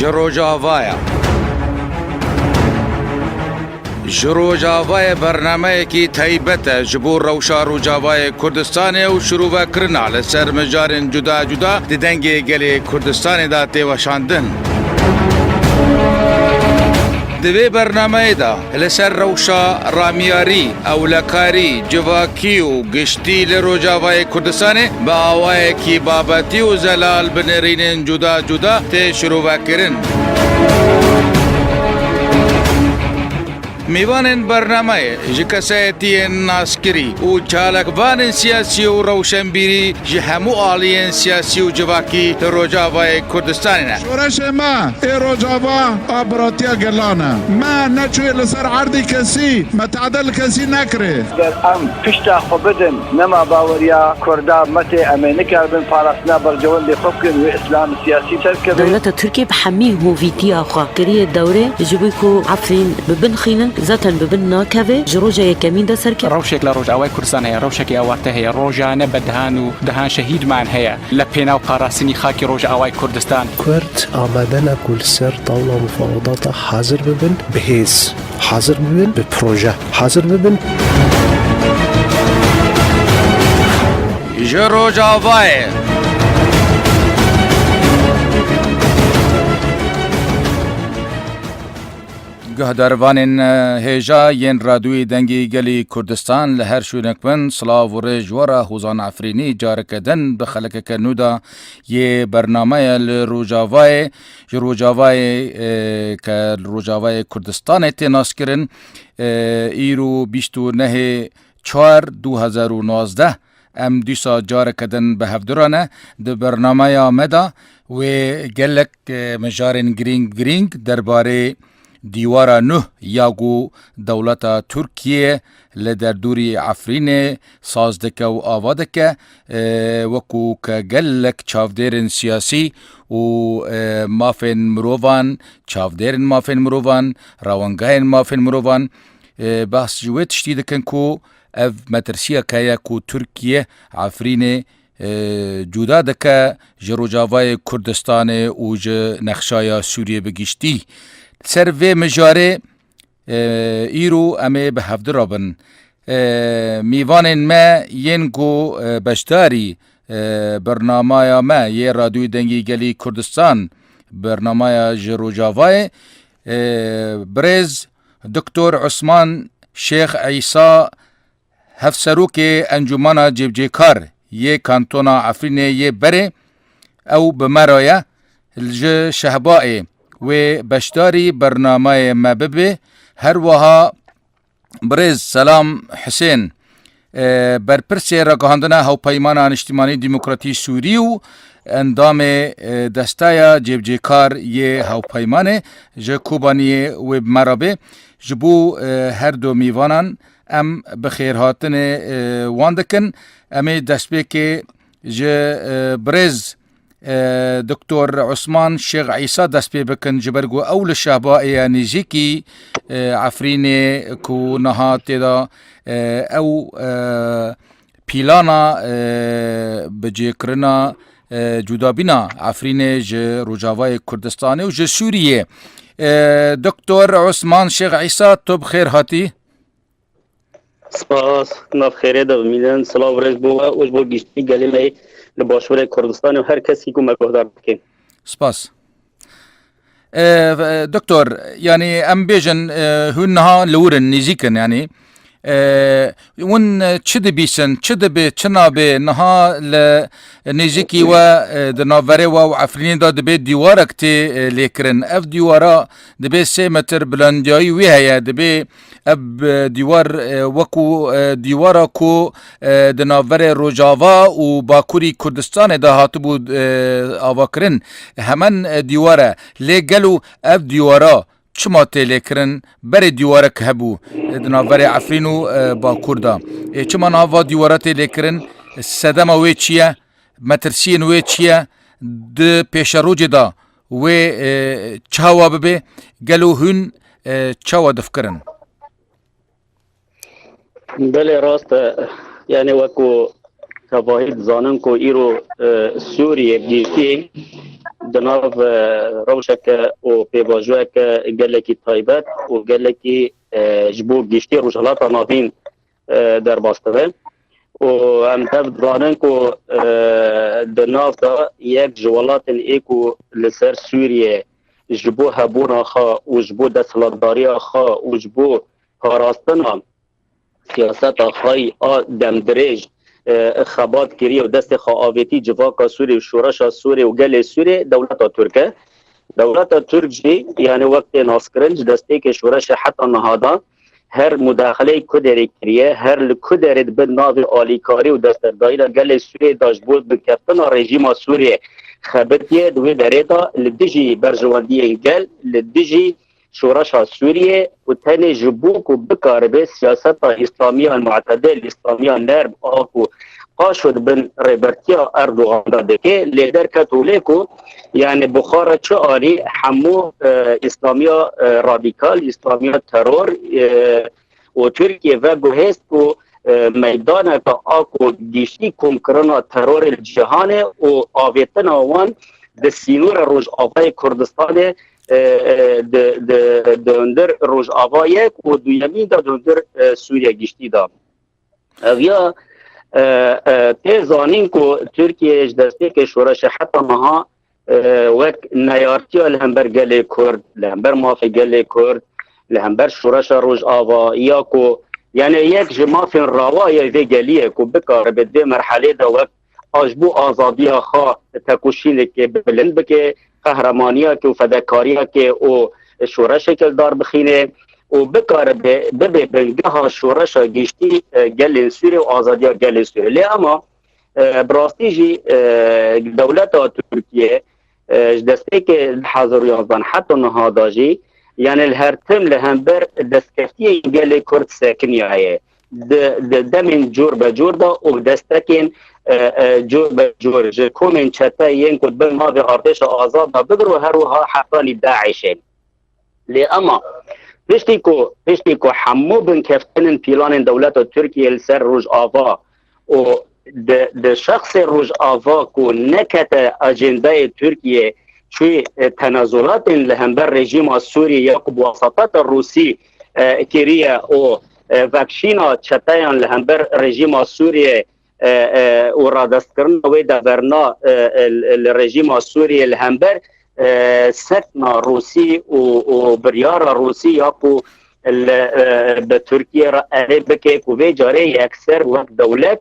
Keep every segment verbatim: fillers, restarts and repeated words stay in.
Ji Rojavayê. Ji Rojavayê bernameyekî taybet e ji bo rewşa Rojavayê Kurdistanê û şirûvekirina li ser mijarên cuda cuda di Dengê Gelê Kurdistanê de tê weşandin. Di vê bernameyê de li ser rewşa ramiyarî, ewlekarî, civakî û giştî li Rojavayê Kurdistanê bi awayekî babetî û zelal bi nêrînên cuda cuda tê şirovekirin. Mêvanên bernameyê ji kesayetiyên naskirî û çalakvanên siyasî û rewşenbîrî ji hemû aliyên siyasî û civakî li Rojavayê Kurdistanê ne. Şoreşê me ê Rojava a biratiya gelan e. Me neçûye li ser erdê kesî, me tehdê li kesî nekirê. Ger em pişta xwe bidin, nema baweriya Kurda me tê, em ê nikaribin parastina berjewendê xwe bikin, wê îslam siyasî serkeve. Dewleta Tirkiyê bi hemî hovîtiya xwe kiriye dewrê ji bo ku Efrîn bi bin xînin, zaten bi bin nakeve, ji roja yekemîn de serkeve. Rewşek li Rojavayê Kurdistan heye, rewşekê awarte heye, rojane bi dehan û dehan şehîdman heye li pênav parastinî xakê Rojavayê Kurdistan. Kurd amade ne ku li ser tawla mufawedata hazir bibin, bi hêz hazir bibin, bi proje hazir bibin. Ji Rojavayê. Guhdarvanên, e, hêja yên Radyoyê Dengê Gelê Kurdistan li her şûnek bin, silav û rêz ji we re. Hozan Efrînî careke din bi xelekeke nû de yê bernameya li Rojavayê, ji Rojavayê, e, ke li Rojavayê Kurdistanê tê naskirin, e, îro bîst û nehê çar du hezar û nozdeh, em dîsa careke din bi hevdira ne. Di bernameya me de wê gelek, e, mijarên girîng girîng derbarê dîwara nuh ya ku dewleta Tirkiyê li derdorî Efrînê saz dike û ava dike, e, wekû ke gelek çavdêrên siyasî û, e, mafên mirovan, çavdêrên mafên mirovan, rewengayên mafên mirovan, e, behs ji wê tiştî dikin ku ev metirsiyek heye ku Tirkiye Efrînê, e, cuda dike ji Rojavayê Kurdistanê û ji nexşaya Sûriyê bi giştî. Ser vê mijarê, e, îro em ê bi hevdira bin. E, mêvanên me yên ku, e, beşdarî, e, bernamaya me yê Radyoyê Dengê Gelê Kurdistan, bernamaya ji Rojavayê, e, birêz Doktor Osman Şêx Îsa, hevserokê Encûmena Cêbicêkar yê Kantona Efrînê yê berê, ew bi me re ye. Ji Şehbayê wê beşdarî bernameyê me bibe. Her wiha birêz Selam Hisên, e, berpirsê ragihandina Hewpeymana Niştimanî Demokratî Sûrî û endamê, e, Desteya Cêbicêkar yê Hewpeymanê ji Kobaniyê wê bi me re be. Ji bo, e, her du mêvanan em bi xêrhatinê, e, wan dikin. Em ê destpêkê ji, e, birêz, e, Doktor Osman Şêx Îsa dest pê bikin, ji ber ku ew li Şehbayê ye, nêzîkî, e, Efrînê ku niha tê de, e, ew, e, pîlana, e, bicêkirina, e, cudabîna Efrînê ji Rojavayê Kurdistanê û ji Sûriyê. E, Doktor Osman Şêx Îsa, tu bi xêr hatî. Spas, nav xêrê de bimînin. Silav rêz bo we û ji bo giştî gelê me li Başûrê Kurdistanê û her kesî ku me guhdar dike. Spas. E, e, doktor, yanî em bêjin, e, hûn niha li wir in, nêzîk in, yanî. E, hûn çi dibîsin, çi dibe, çi nabe, niha li nêzîkî we, e, di navberê we û Efrînê de dibe dîwarek tê, e, lêkirin. Ev dîwara dibe sê metr bilendiyayî wî heye, dibe ev, e, dîwar, e, wekû, e, dîwara ku, e, di navberê Rojava û Bakurî Kurdistanê de hatibû, e, avakirin. Hemen, e, dîwar e. Lê gelo ev dîwara çima tê lêkirin? Berê dîwarek hebû, e, di navberê Efrîn û, e, Bakur de. E, çima niha va dîwara tê lêkirin? Sedema wê çi ye? Metirsiyên wê çi ye? Di pêşerojê de wê, e, çawa bibe? Gelo hûn, e, çawa difikirin? Belê, rast e. Yanî wekû tevahî dizanin ku îro, e, Sûriyê bi giştî di nav, e, rewşeke û pêvajoyeke gelekî taybet û gelekî, e, ji bo giştî Rojhilata Navîn, e, derbas dibe. Û em tev dizanin ku, e, di nav de yek ji welatên ê ku li ser Sûriyê ji bo hebûna xwe û ji bo desthilatdariya xwe û ji bo parastina siyaseta xwe yî a demdirêj, e, xebat kiriye û destê xwe avêtî civaka Sûrê û şoreşa Sûrê û gelê Sûrê dewleta Tirk e. Dewleta Tirk jî, yani wek tê naskirin, ji destpêkê şoreşê heta niha de her mudaxileyê ku derê kiriye, her li ku derê di bin navê alîkarî û desthilatdariya gelê Sûrê de ji bo binkeftina rejîma Sûrê xebitiye, di wê derê de li dijî berjewendiyên gel, li dijî şoreşa Sûriyê û tenê ji bo ku bikaribe siyaseta îslamiya mu'tedil, îslamiya nerm a ku qaşo di bin rêbertiya Erdogan de dike, lê derket holê ku, yani, bi xwe re çi anî, hemû, e, îslamiya, e, radîkal, îslamiya teror, e, û Tirkiye veguhêst ku, e, meydaneke a ku giştî komkirina terorê li cîhanê û avêtina wan di sînorê Rojavayê Kurdistanê, e, e, di, di, di hundir Rojava yek û duyemîn de di hundir, e, Sûriye giştî de. Ev ya, e, e, tê zanîn ku Tirkiye ji destpêkê şoreşê heta niha, e, wek neyartiya li hember gelê Kurd, li hember mafê gelê Kurd, li hember şoreşa Rojava, ya ku, yani, yek ji mafên rawa ye vê geliyê ku bikaribe di vê merhelê de wek a ji bo azadiya xwe tekoşînekê bilind bike, qehremaniyekê û fedekariyekê û şoreşekê li dar bixîne û bikaribe bibe bingeha şoreşa giştî, e, gelên Sûrê û azadiya gelê Sûrê. Lê ema, e, bi rastî jî, e, dewleta Tirkiye, e, ji destpêkê du hezar û yanzdeh heta niha da jî, yani li her tim li hember destkeftiyên gelê Kurd sekiniyaye. Di, di demên cor be cor de û bi destekên, e, e, cor be cor ji komên çete yên ku di bin navê Artêşa Azad de bigir û her wiha heftanî DAIŞ'ê. Lê ema piştî ku, piştî ku hemû binkeftinên pîlanên dewleta Tirkiye li ser Rojava û di, di şexsê Rojava ku nekete ajendayê Tirkiye, çûyî, e, tenazulatên li hember rejîma Sûriyê ya ku bi wesateta Rûsî, e, kiriye û, e, vekşîna çeteyan li hember rejîma Sûriyê, e, e, û radestkirina wê deverna, e, e, li, li rejîma Sûriyê li hember, e, sekna Rûsî û, û biryara Rûsî ya ku li, e, bi Tirkiye re erê bike ku vê carê yekser wek dewlet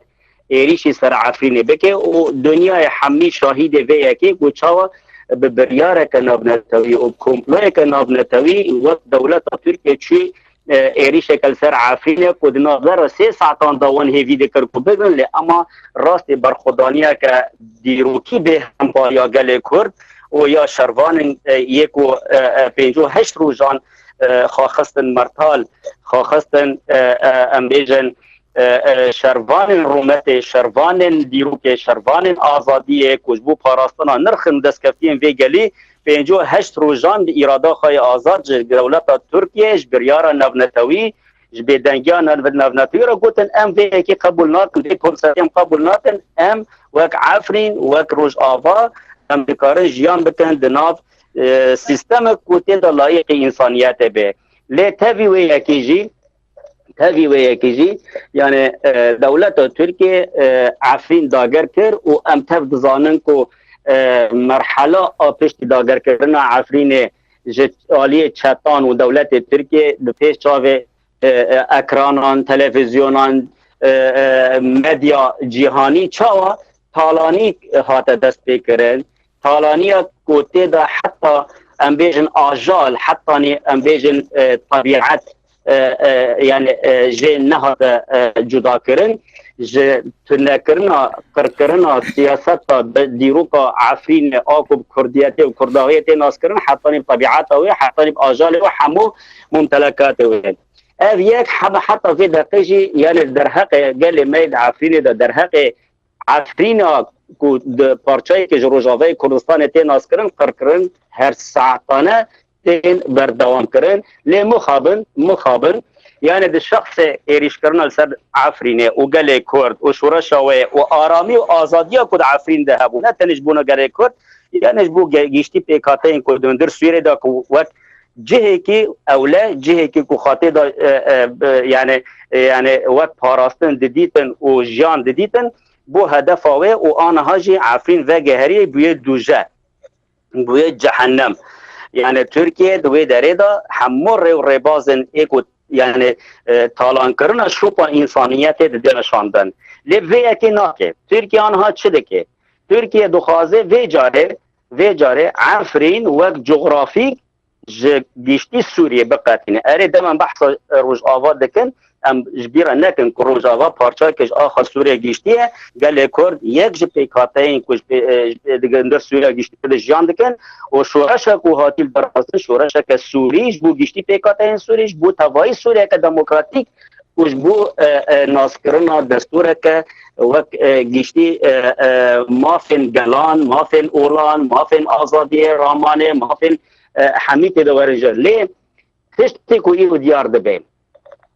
êrîşî ser Efrînê bike û dinyayê hemî şahîdê vê yekê ku çawa bi biryareke navnetewî û komployeke navnetewî wek dewleta Tirkiye çû, e, êrîşeke li ser Efrînê ku di navbera sê saetan de wan hêvî dikir ku bibin, lê ema rastî berxwedaniyeke dîrokî bê hembariya gelê Kurd û ya şervanên, e, yê ku, e, e, pêncî û heşt rojan, e, xwe xistin mertal, xwe xistin, e, e, em bêjin, e, e, şervanên rûmetê, şervanên dîrokê, şervanên azadiyê ku ji bo parastina nirxên destkeftiyên vê gelî pêncî û heşt rojan bi îrada xwe yê azad ji dewleta Tirkiye, ji biryara navnetewî, ji bêdengiya nav-, navnetewî re gotin, em vê yekê qebûl nakin, vê konsertê em qebûl nakin, em wek Efrîn, wek Rojava, em dikarin jiyan bikin di nav, e, sîstemek ku tê de layiqî însaniyetê be. Lê tevî wê yekê jî, tevî wê yekê jî, yani, e, dewleta Tirkiye, e, Efrîn dager kir û em tev dizanin ku, e, merhela a piştî dagerkirina Efrînê ji aliyê çetan û dewletê Tirkiye di pêş çavê, e, e, ekranan, televîzyonan, e, e, medya cîhanî çawa talanî hate destpêkirin. Talaniya ku tê de heta em bêjin ajal, hetanî em bêjin, e, tebîet, e, e, yani, e, jê nehate, e, cudakirin. Ji tunekirina, qirkirina siyaseta bi dîroka Efrînê a ku bi kurdiyetê û kurdaxiyê tê naskirin, hetanî bi tebîeta wê, hetanî bi ajalê wê, hemû mumtelekatê wê. Ev yek hebe heta vê deqê jî, yani derheqê gelê me yê di Efrînê de, derheqê Efrîna ku di parçeyekê ji Rojavayê Kurdistanê tê naskirin, qirkirin her saetane tên berdewam kirin. Lê mixabin, mixabin, yani di şexsê êrîşkirina li ser Efrînê û gelê Kurd û şoreşa wê û aramî û azadiya ku di Efrîn de hebû, ne tenê ji bona gelê Kurd, Yanî ji bo ge-, giştî pêkhateyên ku di hundir Sûriyê de ku wek cihekî ewle, cihekî ku xatê de, e, e, e, yani, e, yani wek parastin didîtin û jiyan didîtin, bû hedefa wê û aniha jî Efrîn vegeheriyê bûye dûje, bûye cehennem. Yani Tirkiye di wê derê de hemû rê û rêbazên ê ku yani, e, talankirina şopa însaniyetê dide meşandin. Lê vê yekê nake. Tirkiye aniha çi dike? Tirkiye dixwaze vê carê, vê carê Efrîn wek cografîk ji giştî Sûriyê biqetîne. Erê, dema em behsa Rojava dikin, em ji bîr re nekin ku Rojava parçeyeke ji axa Sûriye giştî ye. Gelê Kurd yek ji pêkhateyên ku ji pê-, e, ji pê-, di hundir Sûriye giştî de jiyan dikin û şoreşa ku hatî li dar xistin, şoreşeke Sûrî ji bo giştî pêkhateyên Sûrî, ji bo tevayî Sûriyeke demokratîk û ji bo, e, e, naskirina destûreke wek, e, giştî, e, e, mafên gelan, mafên olan, mafên azadiyê, ramanê, mafên, e, hemî tê de werin jêr. Lê tiştê ku îro diyar dibe,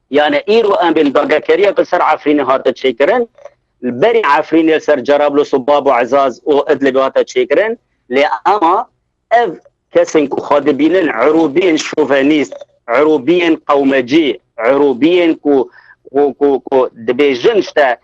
yani îro em bên dagirkeriya ku ser Efrînê hate çêkirin, li berî Efrînê li ser Cerablos û Bab û Ezaz û Idlibê hate çêkirin, lê ema ev kesên ku xwe dibînin erûbiyên şovenîst, erûbiyên qewmecî, erûbiyên ku, ku, ku, ku dibêjin işte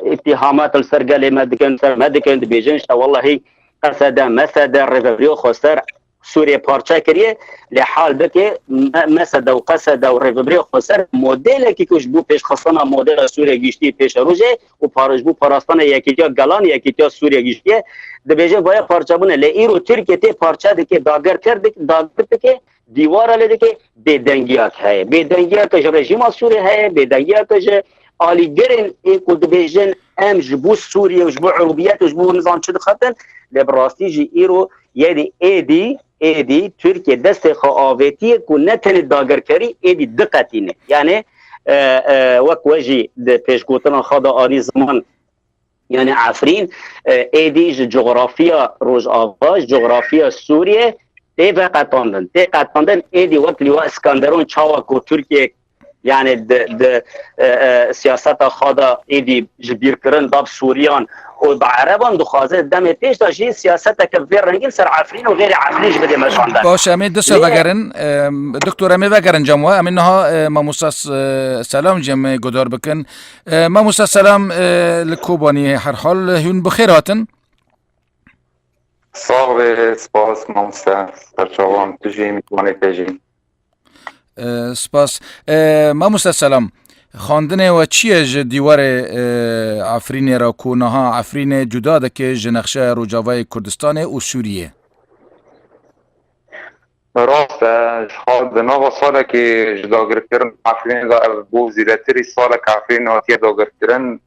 îttihamat li ser gelê me dikin, ser me dikin, dibêjin işte wellahî qesede, mesede, rêvebirê xweser Sûriyê parçe kiriye, lê hal bike me-, mesede û qesede û rêvebirê xweser modelekî ku ji bo pêşxistina modela Sûriyê giştî pêşerojê û par-, ji bo parastina yekîtiya gelan, yekîtiya Sûriyê giştiye, dibêje vaya parçebûne. Lê îro Tirkiye tê parçe dike, dagir kir dik-, dagir dike, dîwara lê dike, bêdengiyek heye. Bêdengiyek ji rejîma Sûriyê heye, bêdengiyek ji alîgirên ê ku dibêjin em ji bo Sûriyê û ji bo erûbiyet û ji bo nizam çi dixetin, lê bi rastî jî îro, yanî êdî, êdî Tirkiye destê xwe avêtiye ku ne tenê dagirkerî êdî diqetîne. Yani, e, e, wek we jî di pêşgotina xwe de anî ziman, yani Efrîn, e, êdî ji coğrafiya Rojava, ji coğrafiya Sûriyê tê veqetandin. Tê qetandin, êdî wek Lîwa Iskenderûn çawa ku Tirkiye, yani di, di, e, e, siyaseta xwe de êdî ji bîrkirin da bi Sûriyan û bi Ereban, dixwaze demê pêş de jî siyaseteke vê rengî li ser Efrîn û xêrê Efrîn jî bide meşandin. Baş, em ê disa vegerin, e, doktor, em ê vegerin cem we, em ê niha, e, mamosta S-, e, Selam cem ê guhdar bikin. E, mamosta Selam, e, li Kobanî herhal hûn bi xêr hatin. Sax be, spas mamoste, serçavan tu jî, mîtwanê te jî. E, spas. E, mamoste Selam, xwendinê we çi ye ji dîwarê, e, Efrînê re ku niha Efrînê cuda dike ji nexşeya Rojavayê Kurdistanê û Sûriyê? Rast e, ji xwe di nava salekê ji dagirkirin Efrînê de ev bû zêdetirî salek Efrîn hatiye dagirkirin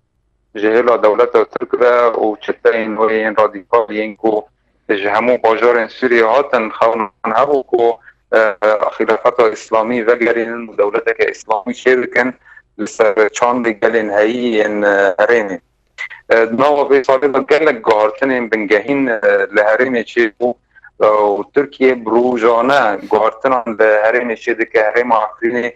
ji hêla dewleta Tirk ve û çeteyên wê yên radîkal yên ku ji hemû bajarên Sûriyê hatin xewnan hebû ku, e, xîlafeta Îslamî vegerînin û dewleteke Îslamî çêbikin li ser çandê gelên heyî yên, e, herêmê. E, di nava vê salê de gelek guhartinên bingehîn, e, li herêmê çêbû, e, û Tirkiye bi rojane guhartinan li herêmê çêdike, herêma Efrînê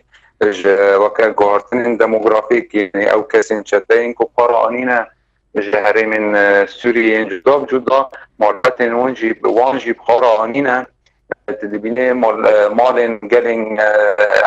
ji weke guhartinên demografîk, yanî ew kesên çeteyên ku xwe re anîne ji herêmên, e, Sûriyê yên cuda bi cuda, malbatên wan jî, wan jî bi xwe re anîne. Tu dibînî mal-, e, malên gelên, e,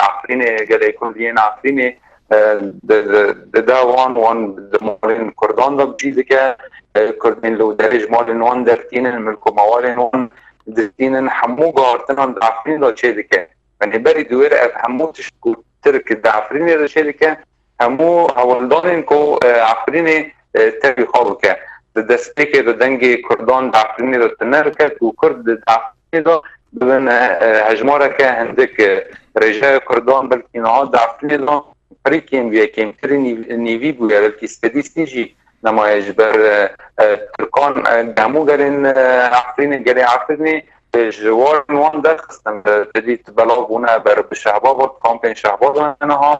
Efrînê, gelê Kurd yên Efrînê, e, di, di, dide wan, wan di malên Kurdan de bi cî dike, e, Kurdên li derê ji malên wan dertînin, milk û mewalên wan distînin, hemû guhartinan di Efrîn de çê dike. Yanî berî di wê re ev hemû tişt ku Tirk di Efrînê de çê dike, hemû hewldanên ku, e, Efrînê, e, tevî xwe bike. Di destpêkê de dengê Kurdan di Efrînê de tune bike ku Kurd di Efrînê de bibin, e, hejmareke hindik, e, rêjeya Kurdan belkî niha di Efrînê de perîkên bûye, kêmtirî nîv-, nîvî bûye, belkî sedî sî jî nemaye ji ber, e, e, Tirkan, e, hemû gelên, e, Efrînê, gelê Efrînê, e, ji warên wan derxistin, e, te dît belav bûne ber bi Şehbaba, kampên Şehbaba niha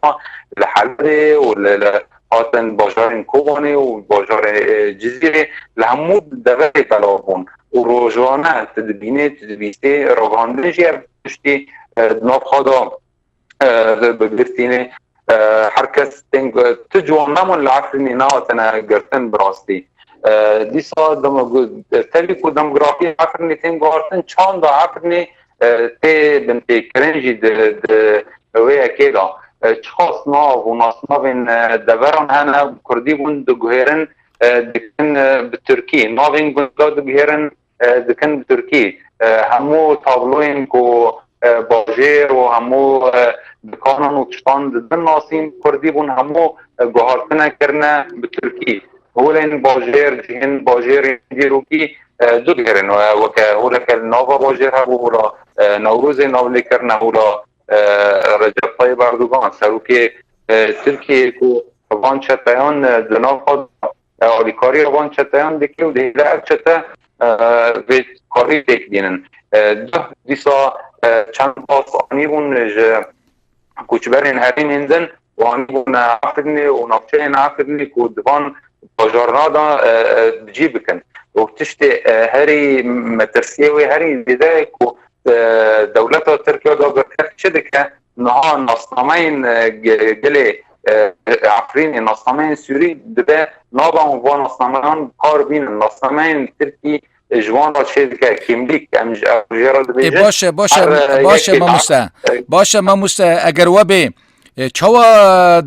li Helebê û li, li hatin bajarên Kobanê û bajarê, e, Cizîrê, li hemû deverê belav bûn. Û rojane tu dibînê, tu dibîstê, ragihandin jî ev tiştî, e, di nav xwe de e, bi, bi girtînê, e, her kes tên, e, tu ciwan nebûn li Efrînê nehatine girtin bi rastî. E, dîsa demo-, tevî ku demografî Efrînê tên guhartin, çanda Efrînê, e, tê binpêkirin jî di, di wê yekê de. E, çiqas nav û nasnavên, e, deveran hene, kurdî bûn diguhêrin, e, dikin, e, bi tirkî. Navên gunda diguhêrin, e, dikin bi tirkî. E, hemû tabloyên ku, e, bajêr û hemû, e, dikanan û tiştan didin nasîn kurdî bûn, hemû, e, guhartine kirine bi tirkî. Holên bajêr, cihên bajêrên dîrokî, e, diguherin. E, weke holeke li nava bajêr hebû, hola, e, Newrozê navlêkirine, hola, e, Recep Tayyip Erdogan, serokê, e, Tirkiyeyê ku van çeteyan, e, di nav xwe de, e, alîkariya van çeteyan dike û dihêle ev çete, e, vê karî têk bînin. E, duh dîsa, e, çend pas anîbûn ji koçberên herêmên din û anîbûne Efrînê û navçeyên Efrînê ku di van bajarna de, e, e, bi cî bikin. Û tiştê, e, herî metirsiyê wê herî zêde ye ku, e, dewleta Tirk ya dagirker çi dike? Niha nasnameyên, e, ge-, gelê, e, Efrînê, nasnameyên Sûrî dibe nava û van nasnameyan kar bînin. Nasnameyên Tirkî, e, ji wan re çê dike, kimlik, em ji, ew jê re Ê, dibêjin. Baş e, baş e, Her, e, baş e, yekê mamoste. E, Baş e, mamoste, eger we bê, e, çawa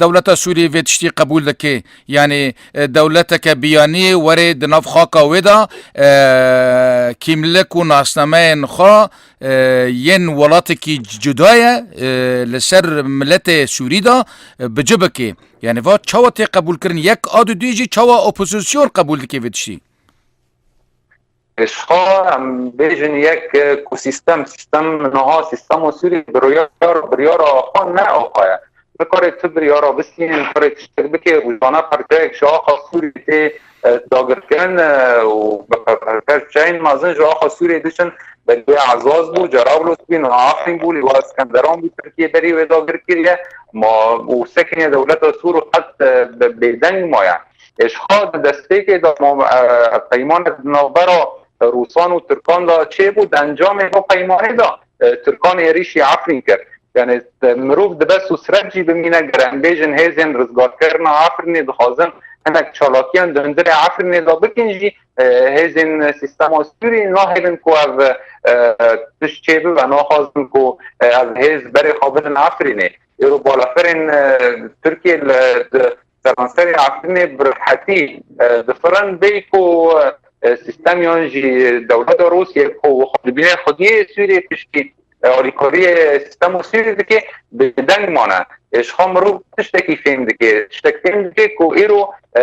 dewleta Sûriyê vê tiştî qebûl dike? Yanî, e, dewleteke biyanî were di nav xaka wê de, e, kîmlik û nasnameyên xwe, e, yên welatekî cuda ye, e, li ser miletê Sûrî de, e, bi ci bike. Yanî, va çawa tê qebûlkirin? Yek a dudî jî çawa opozîsyon qebûl dike vê tiştî? Ji xwe em bêjin yek, e, ku sîstem, sîstem niha sîstema Sûrî biryar, biryara xwe ne axa ye. Nikarê tu biryara bistînî, nikarê tiştek bike, rojane parçeyek ji axa Sûrî tê, e, dagirkirin, e, û bi per-, per-, perçeyên mezin ji axa Sûriyê diçin, belê wê Ezaz bû, Cerablos bû, niha Efrîn bû, lê wa Iskenderan bû, Tirkiye berî wê dagir kiriye, ma û sekiniye dewleta Sûr û qet, e, be-, bêdeng maye. Ê, ji xwe di destpêkê de ma, e, peymanek di navbera Rûsan û Tirkan de çêbû, di encamê vê peymanê de, e, Tirkan êrîşî Efrîn kir. Yani, e, mirov dibe sûsret jî bimîne, ger em bêjin hêzên rizgarkirina Efrînê dixwazin hinek çalakiyan di hundirê Efrînê de bikin jî, e, hêzên sîstema Sûrî nahêlin ku ev, e, tişt çêbibe, naxwazin ku, e, ev hêz berê xwe bidin Efrînê. Îro balafirên, e, Tirkiye li, di seranserê Efrînê bi rihetî, e, difirin, bê ku, e, sîstem yan jî dewleta Rûsya ku xwe dibîne xwediyê Sûriyê piştî, e, alîkariyê sîstema Sûrî dike, bêdeng mane. E, ji xwe mirov tiştekî fêm dike. Tiştek fêm dike ku îro, e,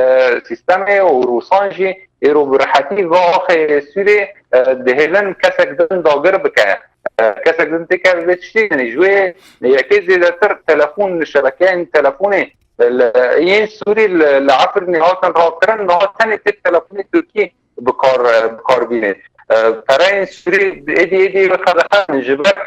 sîstemê û Rûsan jî îro bi rihetî va axê Sûrê, e, dihêlin kesek din dagir bike. E, kesek din têke vê tiştî, yani ji wê yekê zêdetir telefon, şebekeyên telefonê, e, li, yên Sûrî li, li Efrînê hatin rakirin, niha tenê tê telefonê Tirkî bi kar, bi kar bîne. E, pereyên Sûrî êdî, êdî qedexe in ji ber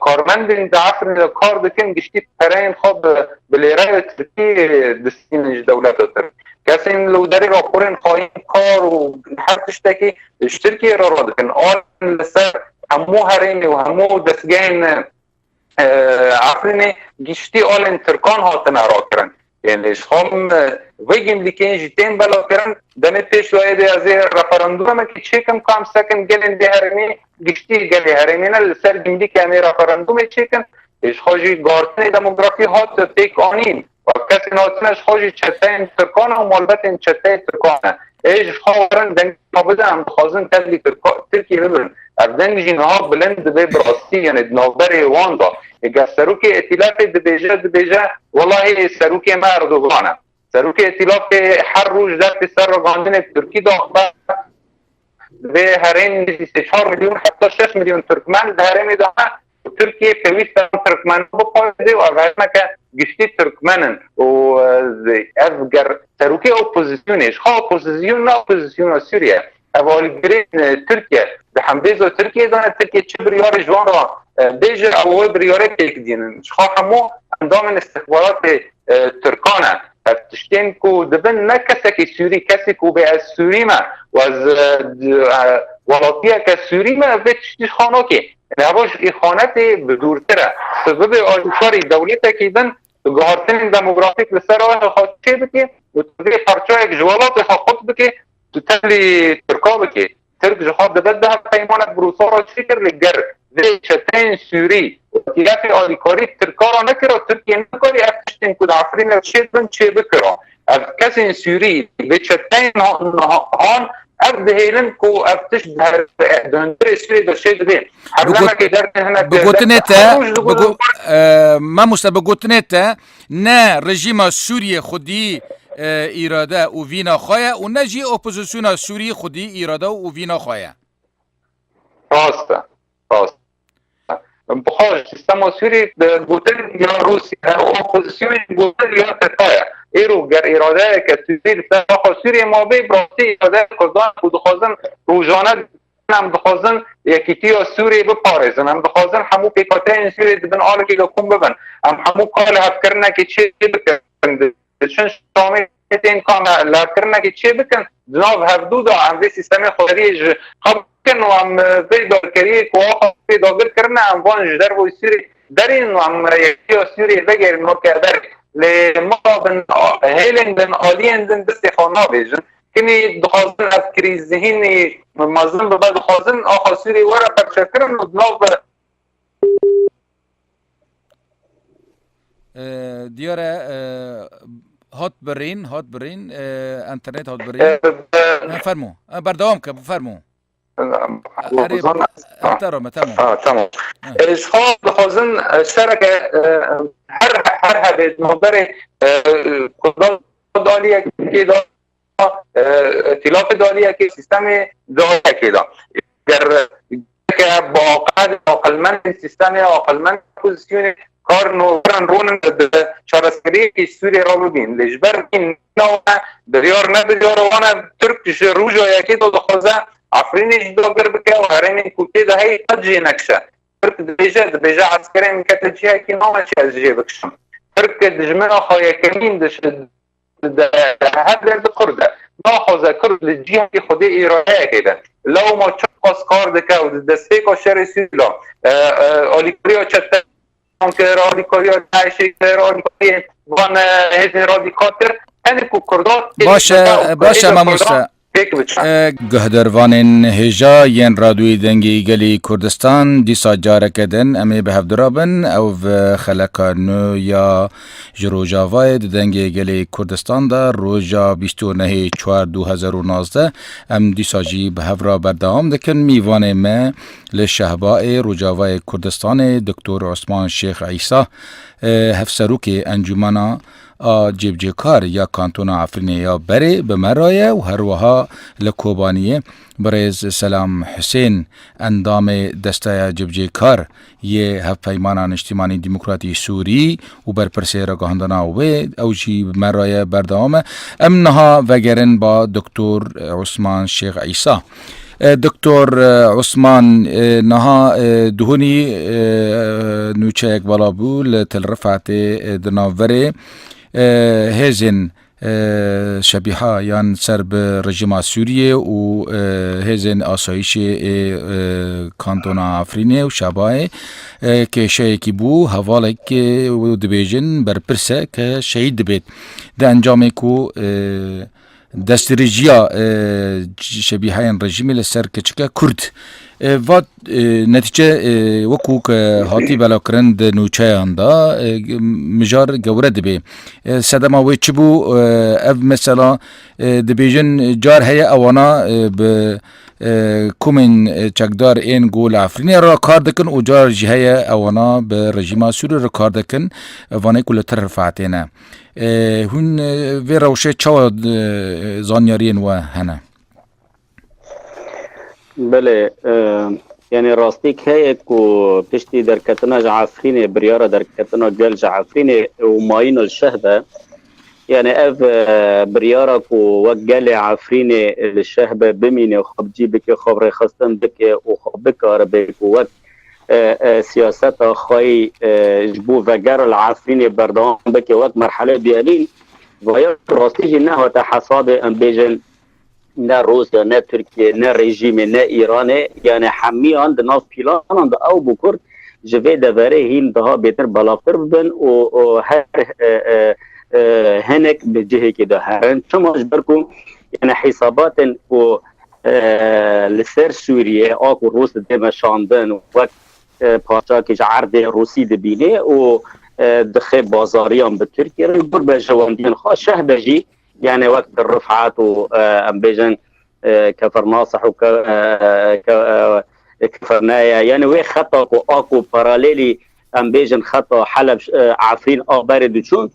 karmendên di Efrînê de kar dikin, giştî pereyên xwe bi, bi lêreya Tirkî distînin ji dewleta Tirk. Kesên li derê raporên xayîn kar û her tiştekî ji Tirkiyê re radikin. Alin li ser hemû herêmê û hemû destgehên, e, Efrînê giştî alên Tirkan hatine rakirin. Yanî ji xwe, e, vê gimlîkên jî tên belakirin. Demê pêş wayê de ez ê referandumekê çêkim ku em sekin gelên vê herêmê, giştî gelê herêmê ne, li ser gimlîkê em ê referandumê çêkin. Ê, ji xwe jî guhartinê demografî hat pêk anîn. Û kesên hatine ji xwe jî çeteyên Tirkan e û malbetên çeteyê Tirkan e. Ê, ji xwe werin dengê xwe bidin, em dixwazin tevlî Tirka-, Tirkî bibin. Ev deng jî niha bilind dibe bi rastî, yani di navberê wan de. Ê, ger serokê îtîlafê dibêje, dibêje, welahî serokê me Erdogan e. Serokê îtîlafê her roj dertê ser ragandinê Tirkî daxive. Divê herêm nêzî sê çar milyon, heta şeş milyon Tirkmen di herêmê de hene û Tirkiye pêwîst e Tirkmen biparêze û ev herêmeke giştî Tirkmen in. Û, e, ev ger serokê opozîsyonê, ji xwe opozîsyon ne opozîsyona Sûriye. Ev alîgirên, e, Tirkiye. Di hembêza Tirkiye de ne, Tirkiye çi biryarê ji wan re, e, bêje, ew wê biryarê pêk dînin. Ji xwe hemû endamên istixbaratê, e, Tirkan e. Ev tiştên ku dibin ne kesekî Sûrî, kesê ku bê ez Sûrî me û ez, e, d-, e, welatiyeke Sûrî me, ev vê tiştî ji xwe nake. Yanî ev ji îxanetê bi dûrtir e. Tu bibê alîkarî dewletekî din, tu guhartinên demografîk li ser wê xwe çê bikî û tu vê parçayek ji welatê xwe qut bikî, tu tevlî Tirka bikî. Tirk ji xwe dibe di hevpeymanek Brûsela çêkir, lê ger vê çeteyên Sûrî û tîlafê alîkarî Tirka re nekira, Tirkiye nikarî ev tiştên ku di Efrînê çêdibin çêbikira. Ev kesên Sûrî vê çeteyên han, han, ev dihêlin ku ev tişt di her-, di hundirê Sûriyê de çêdibê. Her Bi got-, demekê derdê hinek bi gotinê te, hemû ji bi go-, e, mamoste, bi gotinê te, ne rejîma Sûriyê xwedî, e, îrade û vîna xwe ye û ne jî opozisyona Sûrî xwedî îrade û vîna xwe ye. Rast e. Rast e. Bi xwe ji sîstema Sûrî bi gotin ya Rûsya, opozisyonê gotin ya Tirka ye. Îro ger îradeyeke Sûrî li ser xwe Sûriyê mabe, bi rastî îradeya Kurdan ku dixwazin rojane em dixwazin yekîtiya Sûriyê biparêzin. Em dixwazin hemû pêkhateyên Sûriyê di bin alekê de kom bibin. Em hemû kar li hevkirinekê çê bikin. Diçin Şamê tên kan li hevkirinekê çê bikin. Di nav hevdû de em vê sîstemê xweseriyê ji xwe bikin û em vê dagirkeriyê ku axa pê dagir kirine, em van ji derve Sûriyê derînin û em yekîtiya Sûriyê vegerin weke berê. Lê mala bin hêlên din, aliyên din destê xwe navêjin. Kimî dixwazin ev krîz zihînî mezin bibe, dixwazin axa Sûriyê were perçekirin û di nav E, diyar e, e, hat birîn, hat birîn, e, enternet hat birîn. E, e, Ha, fermo. Ha, berdewam ke, fermo. Erê, Ramazan, ha, te rame, tamam. Ha, tamam. Ha. E, ji xwe dixwazin, e, sereke, e, her, her hebê navberê, e, Kurdan daliyekê de, e, tîlafê daliyekê, sîstemê daliyekê de. Ger ke bi aqilmendên sîstemê, aqilmendên opozisyonê karin û werin rûnin bi çareseriyekî Sûriyê re bibîn. Lê ji ber vî nîna wan e, biryar ne biryara wan e, Tirk ji roja yekê de dixwaze Efrînê jî dagir bike û herêmên ku tê de heye qet jê nekişe. Tirk dibêje, dibêje eskerên min kete cihekî name çi ez jê bikişim. Tirk dijmena xwe yekemîn diş-, de her der di Kurd e. Naxwaze Kurd li cihekî xwedê îradeyekê be. Lewma çiqas kar dike û di destpêka şerê Sûrî de, e, e, alîkariya çeteyan kir, alîkariya DAIŞê kir, alîkariyên van, e, hêzên radîkal kir. Tenê ku Kurdan tê Baş e, dike û baş e, hêza Kurdan mamoste. Pêk biçe. E, guhdarvanên hêja yên Radyoyê Dengê Gelê Kurdistan, dîsa careke din em ê bi hev dirabin. Ew bi xeleka nû ya ji Rojavayê di Dengê Gelê Kurdistan de roja bîst û nehê çar du hezar û nazdeh. Em dîsa jî bi hev re berdewam dikin. Mîvanê me li Şehbayê Rojavayê Kurdistanê Doktor Osman Şêx Îsa, e, hevserokê Encûmena a Cêbicêkar ya Kantona Efrînê ya berê bi me re ye û her wiha li Kobaniyê birêz Selam Husên, endamê Desteya Cêbicêkar yê Hevpeymana Niştimanî Demokratî Sûrî û berpirsê ragihandina wê, ew jî bi me re ye, berdewam e. Em niha vegerin ba Doktor Osman Şêx Îsa. E, Doktor, e, Osman, e, niha, e, duhunî, e, nûçeyek bala bû li Til Rifatê, e, di navberê, e, hêzên, e, Şebîha yan ser bi rejîma Sûriyê û, e, hêzên asayîşê ê, e, kantona Efrînê û Şebayê, e, kêşeyekî bû, hevalek, e, û dibêjin berpirs e ke şehîd dibêt. Di encamê ku, e, destdirêjiya, e, şebîheyên rejîmê li ser keçike Kurd. E, va, e, netîce, e, wekû ke hatî belakirin di nûçeyan de, e, mijar gewre dibe. E, sedema wê çi bû? E, ev mesela, e, dibêjin car heye ewana, e, bi, e, komên, e, çekdar ên ku li Efrînê re kar dikin û car jî heye ewana bi rejîma Sûrî re kar dikin, e, vanê ku li Til Rifatê ne. E, hûn, e, vê rewşê çawa, e, zanyariyên we hene? Belê, e, yanî rastîk heye ku piştî derketina ji Efrînê, biryara derketina gel ji Efrînê û mayîna ji Şehbe, yanî ev, e, biryara ku wek gelê Efrînê li Şehbe bimîne, xwe bi cî bike, xwe bi rêxistin bike û xwe bikaribe ku wek e, e, siyaseta xwe yî, e, ji bo vegera li Efrînê berdewam bike wek merhele duyemîn, vaya rastî jî nehate hesabê, em bêjin ne Rûsya, ne Tirkiye, ne rejîmê, ne Îranê, yanî hemiyan di nav pîlanan de ew bû Kurd ji vê deverê hîn daha bêtir belavtir bibin û, û her, e, e, e, hinek bi cihekê de herin. Çima? Ji ber ku Yani hîsabatên ku, e, li ser Sûriyê a ku Rûs dide meşandin wek, e, parçakê ji erdê Rûsî dibîne û, e, dixe bazariyan bi Tirkiye re, li gor berjewendiyan xwe şehbe jî, yani wek Tir Rifat û, e, em bêjin, e, Kefer Nasih û ke-, e, ke-, e, Kefer Neye. Yani wê xeta ku a ku paralelî em bêjin xeta Heleb, e, Efrîn a berê diçûn.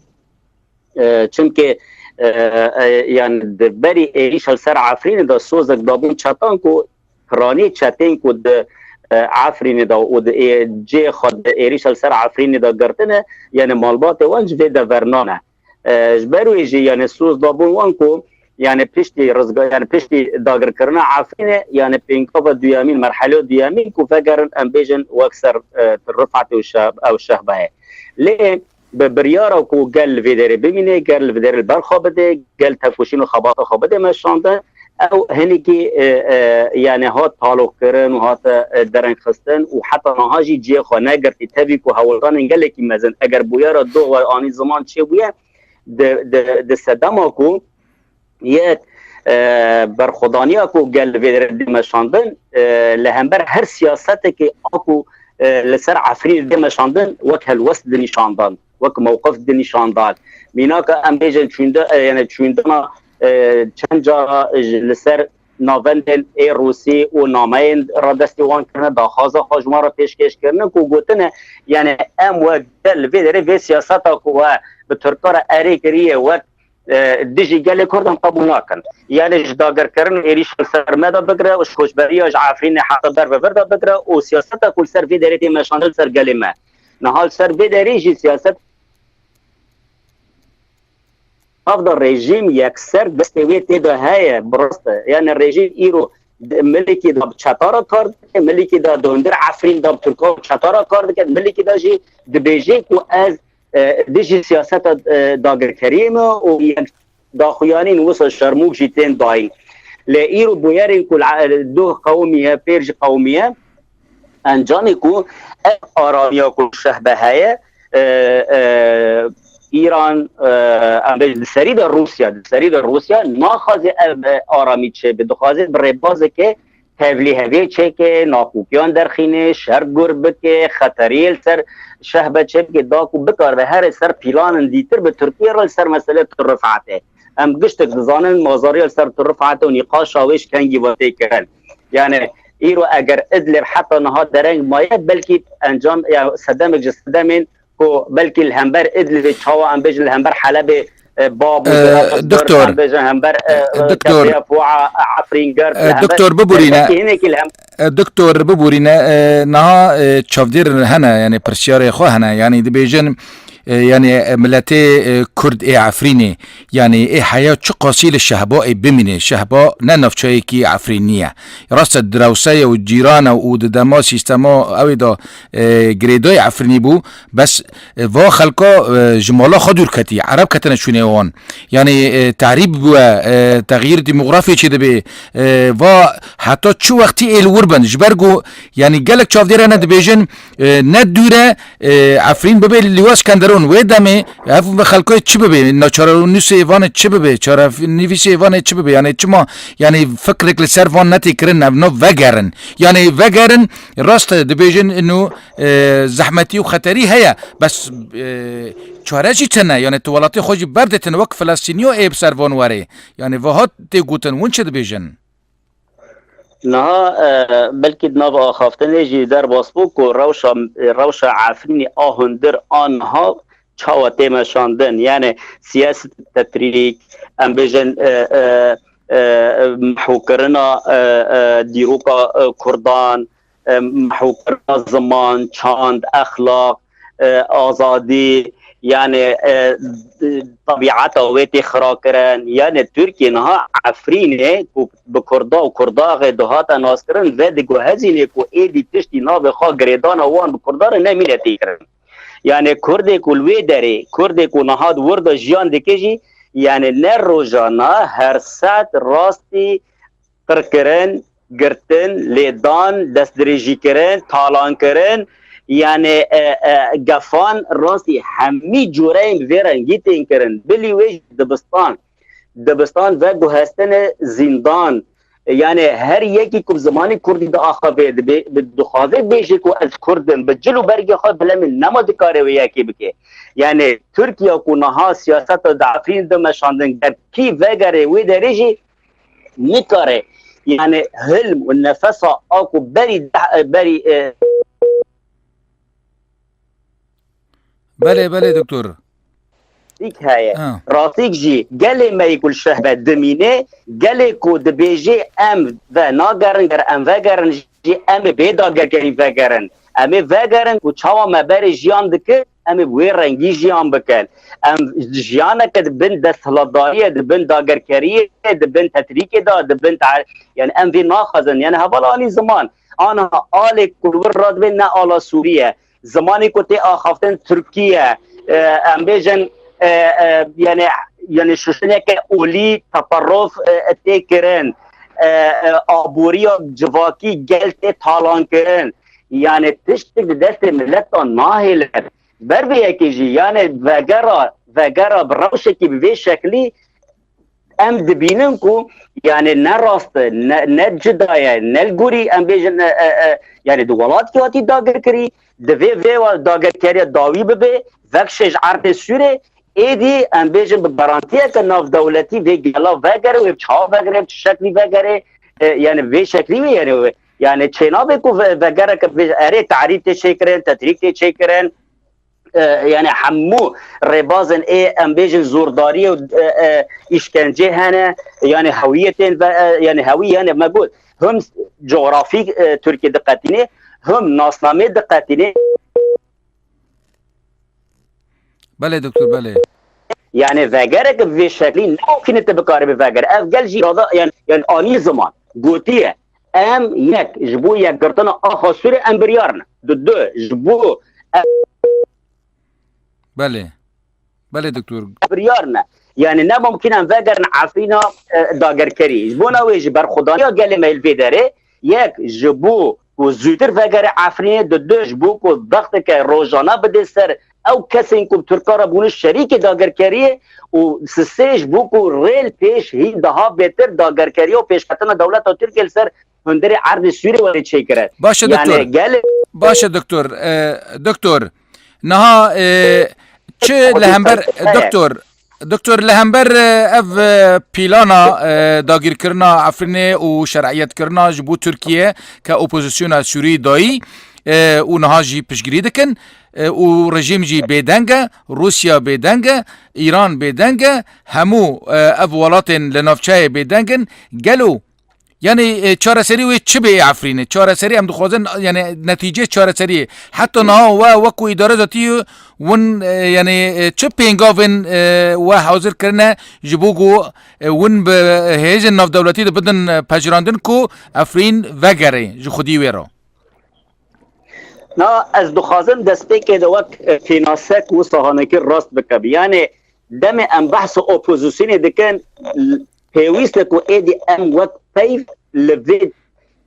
E, çimkî, e, e, yani di berî êrîşa li ser Efrînê de sozek dabûn çetan ku piranî çetên ku di, e, Efrînê de û di ê-, cihê xwe di êrîşa li ser Efrînê de girtine, yani malbatê wan ji vê de vernane. E, ji ber wê jî yani soz dabûn wan ku yani piştî rizga-, yani piştî dagirkirina Efrînê, yani pêngava duyemîn, merheleya duyemîn ku vegerin em bêjin wek ser, e, Rifatê û Şe-, ew Şehbeyê. Lê bi biryara ku gel li vê derê bimîne, gel li vê derê li ber xwe bide, gel tevkuşîn û xebata xwe bide meşandin, ew hinekî, e, e, yani hat taloqkirin û hate, e, derengxistin û heta niha jî cihê xwe negirtî. Tevî ku hewldanên gelekî mezin, eger bûyera doh we anî ziman çêbûye, di, di, di sedema ku yê, e, berxwedaniya ku gel li vê derê dê meşandin, e, li hember her siyasetekê a ku, e, li ser Efrînê dê meşandin, wek helwest dinîşandan, wek mewqif dinîşandan. Mînaka em bêjin çûnde-, e, yani çûndana, e, çend cara ji, li ser navendên ê Rûsî û nameyên radestî wan kirine, daxwaza xwe ji wan re pêşkêş kirine ku gotine, yani em wek gel li vê derê vê siyaseta ku we bi Tirka re erê kiriye wek, e, dijî gelê Kurdan qebûl nakin. Yani ji dagirkirin êrîş li ser me de bigire û ji koçberiya ji Efrînê heta ber bi vir de bigire û siyaseta ku li ser vê derê tê meşandin li ser gelê me. Niha li ser vê derê jî siyaset nav de rejîm yekser destê wê tê de heye, bi rast e. Yani rejîm îro di-, milekî de bi çetara kar dike, milekî de di hundir Efrîn de bi Tirka bi çetara kar dike, milekî de jî dibêje ku ez, e, dijî siyaseta, e, dagirkeriyê me û yek daxuyanîn wisa şermûk jî tên dayîn. Lê îro bûyerên ku li, e, doh qewimiye, pêr jî qewimiye, encamê ku ev aramiya ku şehbe heye, e, e, Îran, e, em bêjin di serî de Rûsya, di serî de Rûsya naxwaze ev, e, aramî çêbe, dixwaze bi rêbazeke tevlîhevê çêke, nakokîyan derxîne, şer gur bike, xeteriyê li ser şehbe çêbike, da ku bikaribe here ser pîlanin dîtir bi Tirkiye re li ser meselê Tir Rifatê. Em giştek dizanin mazariya li ser Tir Rifatê û nîqaşa wê ji kengî ve tê kirin. Yani îro eger Idlib heta niha dereng maye, belkî encam, ya sedemek ji sedemên ku belkî li hember Idlibê çawa em bêjin li hember Helebê, e, bab û Ee, zirafa Doktor, em bêjin hember, e, e, Doktor, Kefrîya Fuwa, Efrîn Gird, e, li hember Doktor, biborîne. Belkî hinekî li hem- E, Doktor, biborîne, e, niha, e, çavdêr hene, yani pirsiyarê xwe hene, yani dibêjin, e, yani, e, miletê, e, Kurd ê Efrînê, yani ê heya çi qasî li Şehba ê bimîne, Şehba ne navçeyekî Efrînî ye. Rast e, direwse ye û cîran e û di dema sîstema ew ê de, e, girêdayî Efrînî bû, bes, e, va xelka, e, ji mala xwe dûr ketî, Ereb ketine şûnê wan. Yani, e, tehrîb bûye, e, texyîr demografî çê dibe, e, va heta çi wextî ê li wir bin? Ji ber ku, yani gelek çavdêr hene dibêjin, e, ne dûr e, e, Efrîn bibe Lîwa Skenderon. Wê demê ev xelkê çi bibe? Na çarenivîsê van ê çi bibe? Çarenivîsê van ê çi bibe? Yani çima, yani fikrek li ser van netê kirin, ev nav vegerin. Yani vegerin, rast e, dibêjin inu, e, zehmetî û xeterî heye. Bes, e, çare jî tune. Yani tu welatê xwe jî berdêtin wek Filistîniyo ê bi ser van werê. Yani vahat tê gotin, hûn çi dibêjin? Niha, e, belkî di nav axaftinê jî derbas bû ku rewşa, rewşa Efrînê a hundir a niha çawa tê meşandin? Yani siyaset tetrîk, em bêjin, e, e, e, mehûkirina, e, e, dîroka, e, Kurdan, e, mehûkirina ziman, çand, exlaq, e, azadî, yani, e, tebîeta wê tê xirakirin. Yani Tirkiye niha Efrînê ku bi Kurda û Kurdaxê dihate naskirin, vediguhezînê ku êdî tiştî navê xwe girêdana wan bi Kurdan re nemîne têkirin. Yani Kurdê ku li wê derê, Kurdê ku niha di wir de jiyan dike jî, yani ne rojana her saet rastî qirkirin, girtin, lêdan, destdirêjîkirin, talankirin, yani, e, e, gefan rastî hemî cureyên bi vê rengî tên kirin. Bilî wê jî dibistan. dibistan veguhestine zîndan. Yani her yekî ku bi zimanê kurdî diaxive, dibe-, bi-, dixwaze bêje ku ez kurd im, bi cil û bergê xwe bilemê nema dikare wê yekê bike. Yani Tirkiye ku niha siyaseta di Efrînê de meşandin, ger kî vegere wê derê jî nikare. Yani hilm û nefesa a ku berî deh, berî, e, Belê, belê doktor. Rastîk heye. Ha. Rastîk jî gelê me yê ku li şehbe dimîne, gelê ku dibêje em ve nagerin, ger em vegerin jî em ê bê dagerkerî vegerin. Em ê vegerin ku çawa me berê jiyan dikir, em ê bi wê rengî jiyan bikin. Em jiyaneke di bin desthilatdariyê, di bin dagerkeriyê, di bin tetrîkê de, di bin ta-, yani em vê naxwazin. Yani hevala anî ziman. Ana alê ku li wir radibê ne ala Sûrî ye. Zimanê ku tê axaftin Tirkî ye. E, em bêjin, e, e, yani, yani şuştineke olî teperrof, e, tê kirin. E, e, aboriya civakî gel tê talan kirin. Yani tiştek di destê millet de nahêle. Ber vê yekê jî yani vegera, vegera bi rewşekî bi vê şeklî em dibînin ku yani ne rast e, ne, ne cida ye, ne li gorî em bêjin, e, e, e, yani di welatkî hatî dagirkirî, divê vê wa dagirkeriya dawî bibe, vekşê ji erdê Sûrê, êdî em bêjin bi garantiyeke navdewletî vê gela vegere, wê bi çawa vegere, bi çi şeklî vegere, e, yani vê şeklî wê yani wê. Yani çênabe ku ve-, vegereke bêje, erê tarîf tê çêkirin, tetrîk tê çêkirin, e, yani hemû rêbazên ê em bêjin zordariyê û, e, e, îşkencê hene, yani hewiyê tên ve, e, yani hewî yani me got him coğrafî, e, Tirkiye diqetîne, him nasnamê diqetîne. Belê doktor, belê. Yani vegerek bi vê şeklî ne mumkin e te bikaribî vegere. Ev gel jî rada, yani, yani anî ziman. Gotiye, em yek, ji bo yekgirtina axa Sûrê em biryar ne. Du, du, ji bo em Belê. Belê doktor. Biryar ne. Yani ne mumkin em vegerin Efrîna, e, dagerkerî. Ji bona wê jî berxwedaniya gelê me li vê derê, yek, ji bo ku zûtir vegere Efrînê, du, du, ji bo ku bexteke rojana bide ser ew kesên ku bi Tirka re bûne şerîkê dagerkeriyê û sisê ji bo ku rê li pêş hîn daha bêtir dagerkeriya û pêşketina dewleta Tirkiye li ser hundirê erdê Sûrê were çêkire. Baş e, yani doktor. Gel... Baş e, doktor. E, doktor, niha, e, çi li hember, doktor, doktor, li hember, e, ev, e, pîlana, e, dagîrkirina Efrînê û şer'iyetkirina ji bo Tirkiye ke opozisyona Sûrî dayî, e, û niha jî piştgirî dikin, e, û rejîm jî bêdeng e, Rûsya bêdeng e, Îran bêdeng e, hemû, e, ev welatên li navçeyê bêdeng in. Gelo Yani, e, çareserî wê çi bê Efrînê? Çareserî em dixwazin, yani, netîcê çareseriyê. Heta niha we wekû îdare zatî win, e, yani, e, çi pêngavên, e, we hazir kirine ji bo ku, e, win bi hêzên navdewletî de bidin, e, pejirandin ku Efrîn vegere ji xwedî wê re? Na, ez dixwazim destpêkê de wek, e, pênasek wisa hanekî rast bikevî. Yani, demê em behsa opozisyonê dikin, pêwîst e ku êdî em wek peyv li vê,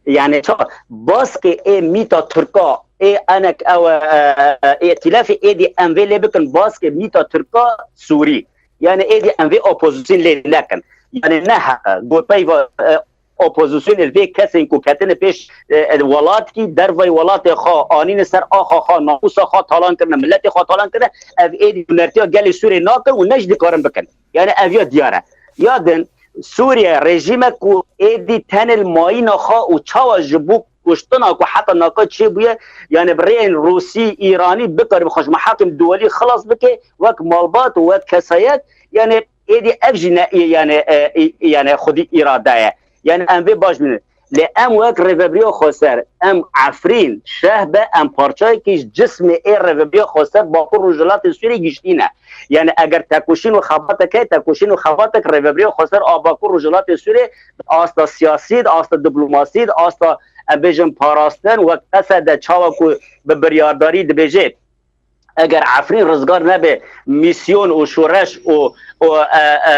yani ça, baskê ê mîta Tirka, ê enek ew, e, e, îtîlafê êdî em vê lê bikin, baskê mîta Tirka Sûrî. Yani êdî em vê opozîsyon lê nekin. Yani ne heq e, got peyva, e, opozîsyonê vê kesên ku ketine pêş, e, e, welatkî, dervayî welatê xwe anîne ser axa xwe, namûsa xwe talan kirine, miletê xwe talan kirine, ev êdî hunertiya gelê Sûrê nakin û ne jî dikarin bikin. Yani ev ya diyar e. Ya din, Sûriye rejîmek ku êdî tenê li mayîna xwe û çawa ji bo kuştina ku heta naka çêbûye, yani bi rêyên Rûsî, Îranî bikarî bi xweşmehekim duwelî xilas bike, wek malbat û wek kesayet, yani êdî ev jî ne, yani, e, e, yani xwedî îrade ye. Yani em vê baş bînin. Lê em wek Rêveberiya Xweser, em Efrîn, Şehbe, em parçayekî ji cismê ê Rêveberiya Xweser Bakur Rojhilatê Sûriyê giştî ne. Yani eger tekoşîn û xebatek heye, tekoşîn û xebatek Rêveberiya Xweser a Bakur Rojhilatê Sûriyê di asta siyasî, di asta diplomasî, di asta, em bêjin, parastin, wek Esed e, çawa ku bi biryardarî dibêje, eger Efrîn rizgar nebe, mîsyon û şoreş û, û, e, e,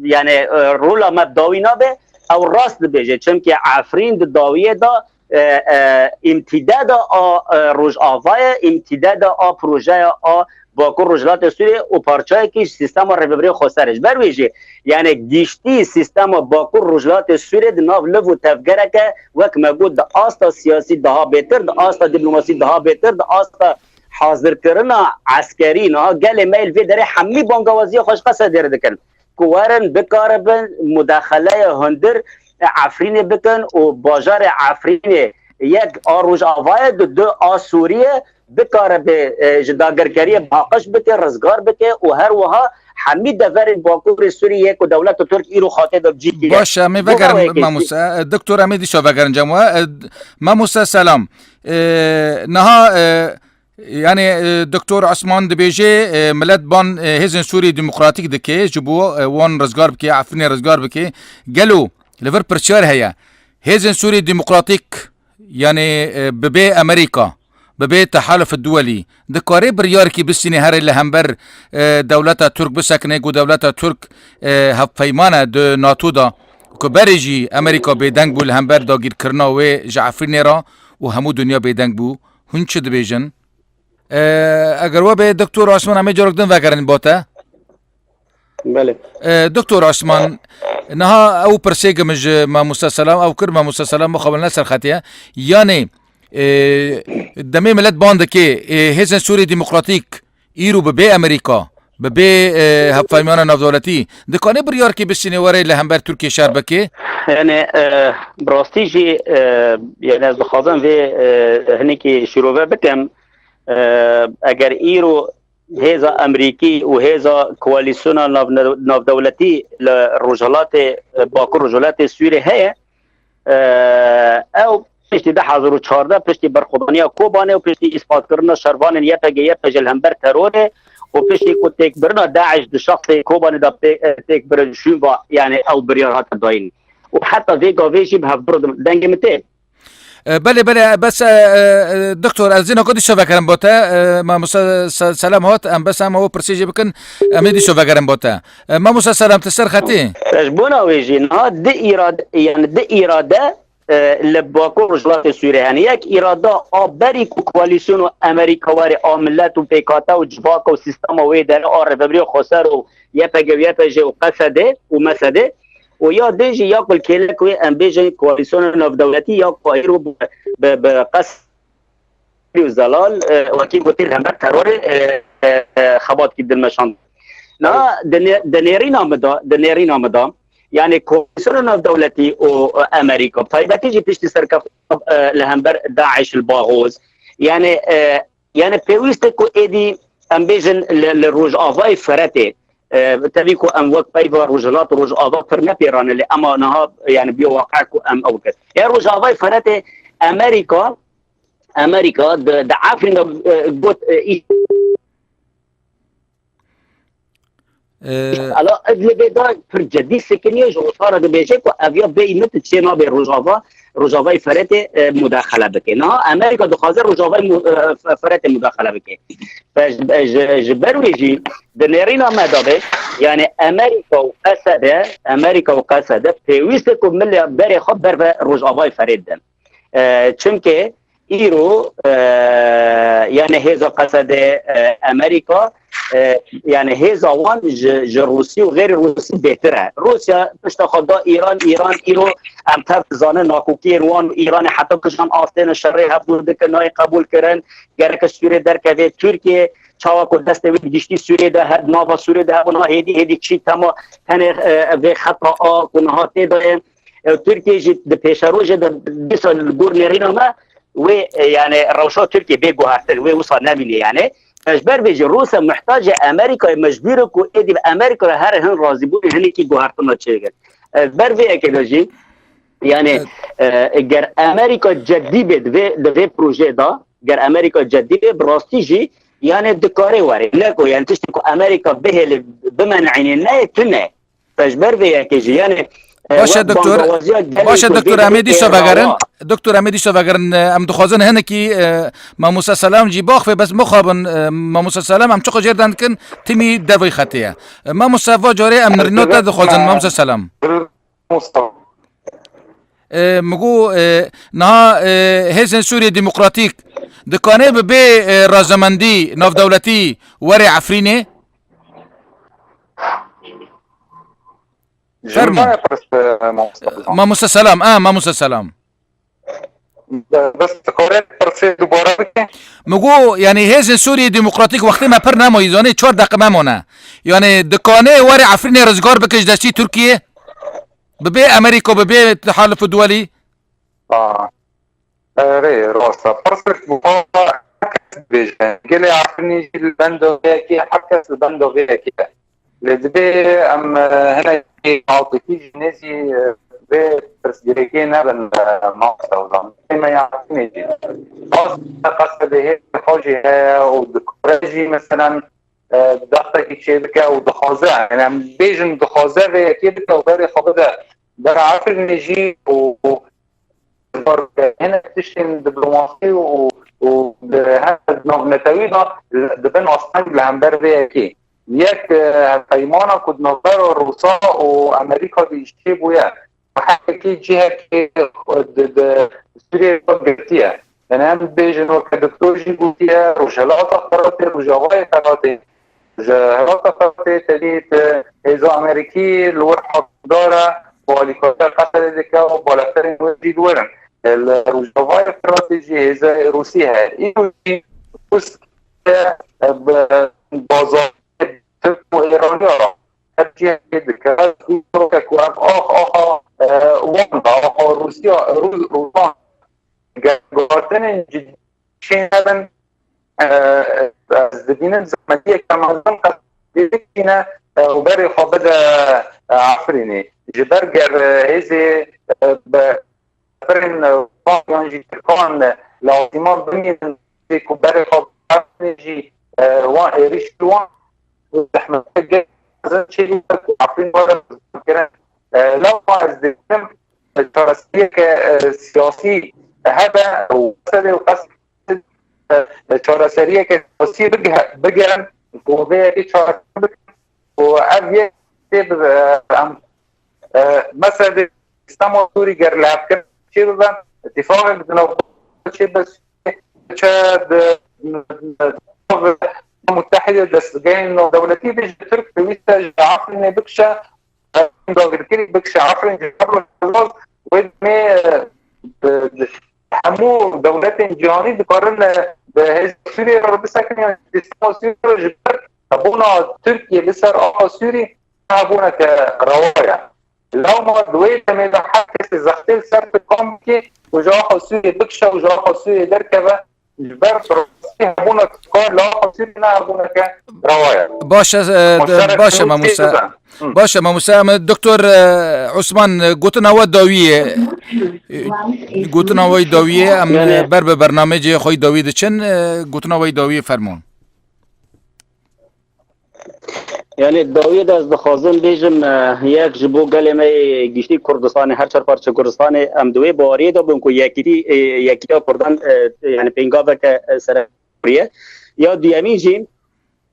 yani, e, rola me bi dawî nabe, ew rast dibêje. Çimkî Efrîn di dawiyê de, e, e, îmtîdada a, e, Rojava ye, îmtîdada a projeya a Bakur Rojhilatê Sûriyê û parçayekî ji sîstema rêvebiriyê xweser e. Ji ber wê jî, yani giştî sîstema Bakur Rojhilatê Sûriyê di nav liv û tevgereke, wek me got, di asta siyasî daha bêtir, di asta dîplomasî daha bêtir, di asta hazirkirina eskerî, niha gelê me li vê derê hemî bangawaziya xwe ji Qesedê re dikin. Ku werin bikaribin mudaxeleya hundir Efrînê bikin û bajarê Efrînê yek a Rojavayê, di du a Sûriyê bikaribe, e, ji dagirkeriyê paqij bike, rizgar bike û her wiha hemî deverên Bakurê Sûriyê ku dewleta Tirk îro xatê de bi cî kiriye. Baş e, em ê vegerin, mamoste. E, doktor, em ê dîsa vegerin cem we. E, mamoste selam. E, niha, e, Yani, e, Doktor Osman dibêje, e, milet ban, e, Hêzên Sûrî Demokratîk dike, ji bo, e, wan rizgar bike, Efrînê rizgar bike. Gelo li vir pirsyar heye. Hêzên Sûrî Demokratîk, yani, e, bi bê Amerîka, bi bê Tehaluf Duwelî, dikare biryarkî bistîne here li hember, e, dewleta Tirk bisekine, ku dewleta Tirk, e, hevpeyman e di NATO da, ku berê jî Amerîka bêdeng bû li hember dagîrkirina wê ji Efrînê re û hemû dinya bêdeng bû. Hûn çi dibêjin? E, eger we bê, Doktor Osman, em ê carek din vegerin bo te. Belê. E, Doktor Osman, niha ew pirsê ke min ji Mamoste Selam ew kir, Mamoste Selam mixabin ne serxetiye. Yani, e, demê milet ban dike, e, Hêzên Sûrî Demokratîk îro bi bê Amerîka, bi bê, e, hevpeymana navdewletî, dikane biryarkî bistîne were li hember Tirkiye şer bike? Yani, e, bi rastî jî, e, yani ez dixwazim vê, e, hinekî şîrove bikim. E, eger îro hêza Amerîkî û hêza koalîsyona nav-, navdewletî li Rojhilatê, Bakur Rojhilatê Sûriyê heye, e, ew piştî du hezar û çardeh, piştî berxwedaniya Kobanê û piştî îspatkirina şervanên Y P G Y P J li hember terorê û piştî ku têkbirina DAIŞ di şexsê Kobanê de pê-, têk birin şûn va, yani ew biryar hate dayîn. Û heta vê gavê jî bi hevdûr dengê min tê. E, belê, belê, bes, e, e, e, doktor, ez zîna ku dîsa vegerim bo te, e, mamoste Se-, Selam hat, em bes em ew pirsê jê bikin, em ê dîsa vegerin bo te. E, mamoste Selam, tu ser xetî? Ji bona wê jî niha di îrade, yani di îrade, e, li Bakur Rojhilatê Sûriyê hene. Yek îrada a berî ku koalîsyona Amerîka were, a milet û pêkhate û civaka û sîstema wê derê a Rêveberiya Xweser û Y P G û Y P J û Qesedê û Mesedê, û ya dê jî ya ku li kêlek wê em bêjin koalîsyona navdewletî ya ku îro bi, bi, bi qesdî û zelal, e, wekî gotî li hember terorê, e, e, e, xebatkî dilmeşand. Na, di nê-, di nêrîna min de, di nêrîna min de, yani koalîsyona navdewletî û, e, Amerîka, taybetî jî piştî serkeftina, e, li hember DAIŞ li Baxoz, yani, e, Yani pêwîst e ku êdî em bêjin li, li Rojavayê Firetê, e, tevî ku em wek peyva Rojhilat û Rojava pir nepêrane lê ema niha yani biyo waqe ku em ew kir. Ya Rojavayê Firetê Amerîka, Amerîka di, di Efrîn de, e, got, e, î- Ee, Ala Idlibê de pir cedî sekiniye, ji Rusya re dibêje ku ev ya bêyî min tu çê nabe Rojava, Rojavayê Feretê, e, mudaxele bike. Niha Amerîka dixwaze Rojavayê mu-, e, Fe-, Feretê mudaxele bike. Fe-, ji, ji, ji ber wê jî di nêrîna me de be, yani Amerîka û Esede, Amerîka û Esede pêwîst e ku milê berê xwe ber ve Rojavayê Ferê din. E, çimkî îro, e, yani hêza Qesedê, e, Amerîka, e, yani hêza wan ji, ji Rûsî û xêrî Rûsî bêtir e. Rûsya pişta xwe da Îran, Îran îro em tev dizanin nakokiyên wan û Îranê heta kijan astê ne şerê hevdûr dikin, nayê qebûl kirin, gerek Sûriyê derkeve Tirkiye, çawa ku destê wê giştî Sûriyê de, her nava Sûriyê de hebûna hêdî, hêdî kişî tema tenê, e, vê xeta a ku niha tê de ye. Ew Tirkiye jî di pêşerojê de dîsa li gor nêrîna me wê, e, yani rewşa Tirkiye bê guhertin, wê wisa nemîne yani. Ji ber vê jî Rûsya muhtacê Amerîkayê, mecbûr e ku êdî bi Amerîka re her hin razîbûnê hinekî guhertina çêkin. E, ji ber vê yekê de jî yani, Evet. e, ger Amerîka cedî bê di vê, di vê projeyê de, ger Amerîka cedî bê, bi rastî jî yani dikare were. Ne ku yani tiştê ku Amerîka bihêle bimenîne, ne tune. Te ji ber vê yekê jî, yani, e, Baş e, wek doktor. bangawaziya gelê Baş e, doktor, em ê dîsa vegerin. Doktor, em ê dîsa vegerin. E, em dixwazin hinekî, e, Mamoste Selam jî baxve, bes mixabin, e, Mamoste Selam, em çiqas jêr dan dikin, timî devê xetê ye. E, Mamoste, va carê em nirîna te dixwazin, Mamoste Selam. Mustafa. E, min got, e, niha, e, Hêzên Sûriyê Demokratîk, Dikane bi bê, e, razemendî navdewletî were Efrînê? Ji Fermo. min re pirs, e, mamoste Selam. Mamoste Selam, e, mamoste Selam. Bes dikare pirsê dubare bike? Min got, yani hêzên Sûriyê Demokratîk wextê me pir nemaye, zanî çar deqe me mane. Yani dikane were Efrînê rizgar bike ji destî Tirkiyê? Bi bê Amerîka, bi bê Tehaluf Duwelî? Aa. Erê, rast e. Pirsek bi xwe her kes dibêje. Gelê Efrînê jî li benda vê yekê, her kes li benda vê yekê ye. Lê dibê em, e, hinekî altîkî jî nêzî, e, vê pirsgirêkê nebin, e, mamoste Ozan. Dibê me ya Efrînê jî. Rast e, Qesedê hê xwe jî heye û dikare jî, meselen, e, dextekî çêbike û dixwaze, yani em bêjin dixwaze vê yekê bike û berê xwe bide ber Efrînê jî û, û hinek tiştên diplomasî û, û di her navnetewî de dibin asteng li hember vê yekê. Yek, e, peymana ku di navbera Rûsa û Amerîka de çêbûye, û her yekê cihekê di, di Sûriyeyê xwe girtiye. Yani em bêjin weke doktor jî gotiye, Rojhilata Firatê, Rojavayê Firatê, Rojhilata Firatê tevî hêza Amerîkî li wir heqdar e, û alîkariya Qesedê dike û balefterên wê jî li wir in. Li Rojavayê Firatê jî hêza Rûsî heye. Îro jî Rûsya bi bazarê Tirk û Îraniya her cihekê dike. Îro ku ev ax axa, e, wan da, axa Rûsya, Rû-, Rûsan, ger guhartinên cidî çê nebin, e, ez dibînim zehmetiyeke mezin qet bikine, e, û berê xwe bide, e, Efrînê. Ji ber ger, e, hêzê, e, bi birên, e, Wan yan jî Tirkan, e, li asîman bimînin, ku berê xwe bide Efrînê jî, e, wan êrîş li wan zehmetiyeke mezin çêbû, Efrîn were kirin. E, lewma ez dibînim, e, çareseriyeke, e, siyasî hebe û Qesedê û Qesedê e, çareseriyeke siyasî bige-, bigerin, ku vê yekê çareser bikin, ku ev yek tê bi, e, em, e, meselê Îslam û Sûrî ger li hevkirin çê bibe, îtîfaqek di nav çê be, çe di, di, di, Mutehîde destgehên navdewletî bê ji Tirk pêwîst e ji Efrînê bikişe, dagirkirî bikişe Efrîn ji Efrîn Rojava, wê demê, e, bi, bi hemû dewletên cîhanî dikarin, e, bi hêz Sûriyê re bisekinin, Îslam Sûriyê re ji ber hebûna Tirkiye li ser axa Sûrî ne hebûneke rewa ye. Lewma di wê demê de her kesê zextê li ser Tirkan bike û ji axa Sûriyê bikişe û ji axa Sûriyê derkeve, ji ber bi rastî hebûna kar li axa Sûriyê ne hebûneke rewa ye. Baş e, e, Mamoste, baş e, Rexmî, mamoste. Tê bibe. Hı. Baş e, mamoste. Em, Doktor, e, Osman, e, gotina we dawî ye. E, gotina we dawî ye, em, Yani e, ber bi bernameyê xwe dawî diçin, e, gotina we dawî ye, fermûn. Yani dawiyê de ez dixwazim bêjim, e, yek ji bo gelê me yê giştî Kurdistanê, her çar parçe Kurdistanê, em di wê baweriyê de bûn ku yekîtî, e, yekîtiya Kurdan, e, yani pêngaveke, e, serokê ye. Ya duyemîn jî,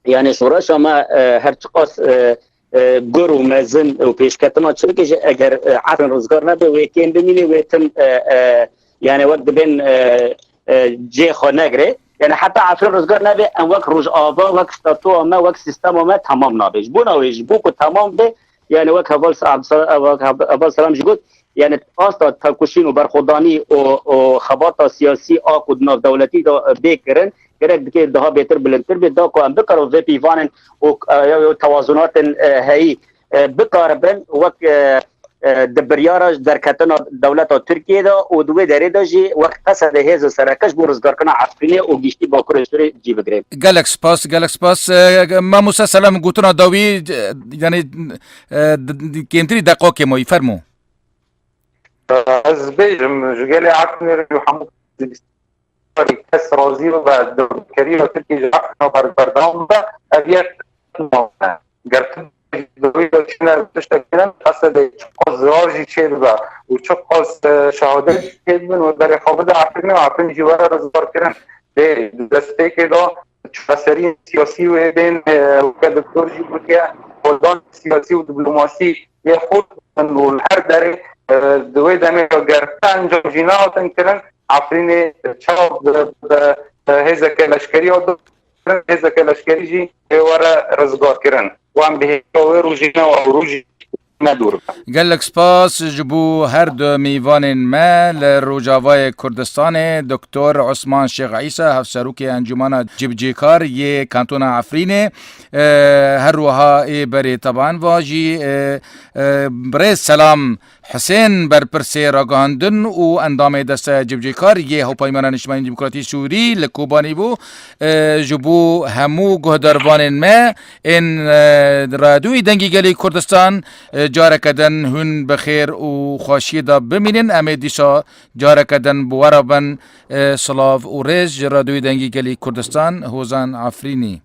yani şoreşa me, e, her çiqas, e, e, gur û mezin û pêşketina çi bike jî, eger, e, Efrîn rizgar nebe, wê kêm bimîne, wê tim, e, e, yani wek dibên, e, e, cê xwe negre. Yani heta Efrîn rizgar nebe, em wek Rojava, wek statuya me, wek sîstema me temam nabe. Ji bona wê, ji bo ku temam be, yani wek heval Sa-, Abdusel-, wek Hev-, heval Selam jî got, yani asta tekoşîn û berxwedanî û, û xebata siyasî a ku di nav dewletî de, e, bê kirin, gerek dike daha bêtir bilindtir be, da ku em bikarin vê pîvanên û, e, tewazunatên, e, heyî, e, bikaribin wek, e, e, di biryara ji derketina dewleta Tirkiyê de û di wê derê de jî wek Qesedê hêza sereke ji bo rizgarkirina Efrînê û giştî Bakurê Sûrê cî bigire. Gelek spas, gelek spas. E, Mamoste Selam, gotina dawî, e, yani, e, d-, d-, kêmtirî deqakê mayî, fermo. Ez bêjim, ji gelê Efrînê re û hemû kes razî bibe, dewletkeriya Tirkiyê ji Efrîna ber-, berdewam bibe, ev yek ger tu dawî de çûne tiştek kirin, Qesedê çiqas zirar jî çêbibe û çiqas, e, şehadet jî çêbibin, wê berê xwe bide Efrînê û Efrîn jî were rizgarkirin. Lê di destpêkê de çareseriyên siyasî wê bên, e, weke doktor jî gotiye, holdan siyasî û diplomasî yê xurt bin û li her derê, e, di wê demê de ger ti encam jî nehatin kirin, Efrînê çawa bi, bi, hêzeke leşkerî ya dûr, hêzeke leşkerî jî ê were rizgarkirin. Wan bi hêza wê rojî ne, wan rojî ne dûr be. Gelek spas ji bo her du mêvanên me li Rojavayê Kurdistanê, Doktor Osman Şêx Îsa, Hevserokê Encûmena Cibcêkar yê Kantona Efrînê, e, her wiha ê berê teban va jî, e, e, birêz Selam Hisên, berpirsê ragihandin û endamê Desteya Cibcêkar yê Hewpeymana Niştimanî Demokratî Sûrî li Kobanî bû. E, ji bo hemû guhdarvanên me ên, e, Radyoyê Dengê Gelê Kurdistan, e, careke din hûn bi xêr û xweşiyê de bimînin. Em ê dîsa careke din bi we re bin. E, silav û rêz ji Radyoyê Dengê Gelê Kurdistan, Hozan Afrînî.